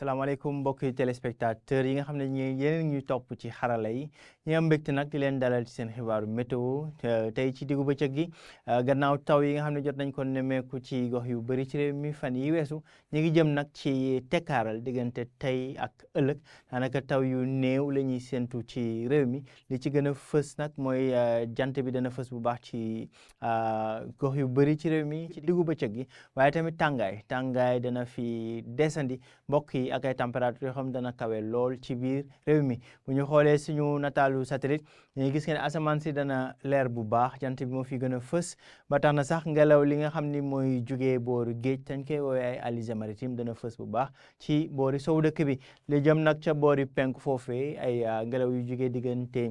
salaamaaleykum mbokki téléspectateur yi nga xam ne yeneen ñuy topp ci xarala yi ñu am mbégte nag di leen dalal ci seen xibaaru météo tey ci diggu bëccëg gi gannaaw taw yi nga xam ne jot nañ ko nemmeeku ci gox yu bëri ci réew mi fan yi weesu ñu ngi jëm nag ci tekkaaral diggante tey ak ëllëg daanaka taw yu néew la ñuy séentu ci réew mi li ci gën a fës nag mooy jant bi dana fës bu baax ci gox yu bëri ci réew mi ci diggu bëccëg gi waaye tamit tàngaay dana fi desandi mbokk yi ak ay température yoo xam dana kawe lool ci biir réew mi bu ñu xoolee suñu nataalu satellite ñu gis ngeen asamaan si dana leer bu baax jant bi moo fi gën a fës ba tax na sax ngelaw li nga xam ni mooy jugee booru géej dañ koy woowee ay alizé maritime dana fës bu baax ci boori sow dëkk bi li jëm nag ca boori penku foofee ay ngelaw yu jugee diggante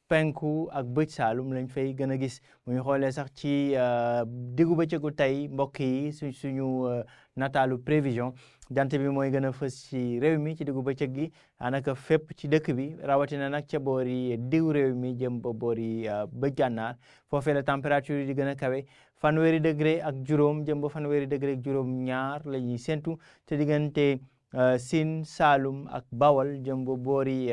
penku ak bëj saalum lañ fay gën a gis bu ñu xoolee sax ci diggu bëccëgu tey mbokk yi suñu nataalu prévision jant bi mooy gën a fës ci réew mi ci diggu bëccëg gi daanaka fépp ci dëkk bi rawatina nag ca boori diggu réew mi jëm ba boori bëj gànnaar foofee la température yi di gën a kawe fanweeri degré ak juróom jëm ba fanweeri degré ak juróom ñaar la ñuy séntu te diggante Sine Saalum ak Bawal jëm ba boori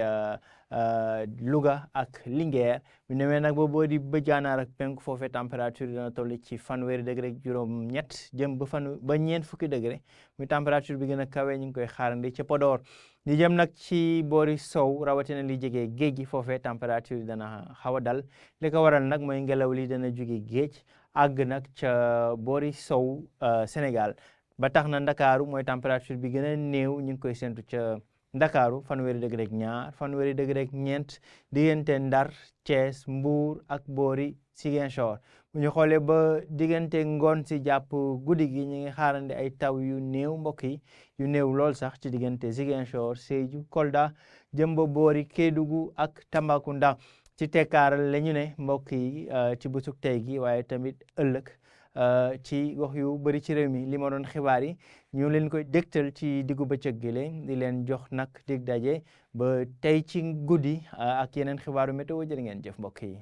Louga ak Linguère bu demee nag ba boori bëj gànnaar ak penku foofee température dina toll ci fanweeri degré ak juróom ñett jëm ba ñeent fukki degré muy température bi gën a kawe ñu ngi koy xaarandi ca Podor di jëm nag ci boori sow rawatina li jege géej gi foofee température yi dana xaw a dal li ko waral nag mooy ngelaw li dana jóge géej àgg nag ca boori sow Sénégal ba tax na Ndakaaru mooy température bi gën a néew ñu ngi koy séntu ca Ndakaaru fanweeri degré ak ñaar fanweeri degré ak ñeent diggante Ndar Thiès Mbour ak boori Ziguinchor bu ñu xoolee ba diggante ngoon si jàpp guddi gi ñu ngi xaarandi ay taw yu néew mbokk yi yu néew lool sax ci diggante Ziguinchor Sédhiou Kolda jëm ba boori Kédougou ak Tambacounda ci tekkaaral la ñu ne mbokk yi ci bësug tey gi waaye tamit ëllëg ci gox yu bëri ci réew mi li ma doon xibaar yi ñu leen koy dégtal ci diggu bëccëg gi leen di leen jox nag dig daje ba tey ci guddi ak yeneen xibaaru météo jërë ngeen jëf mbokk yi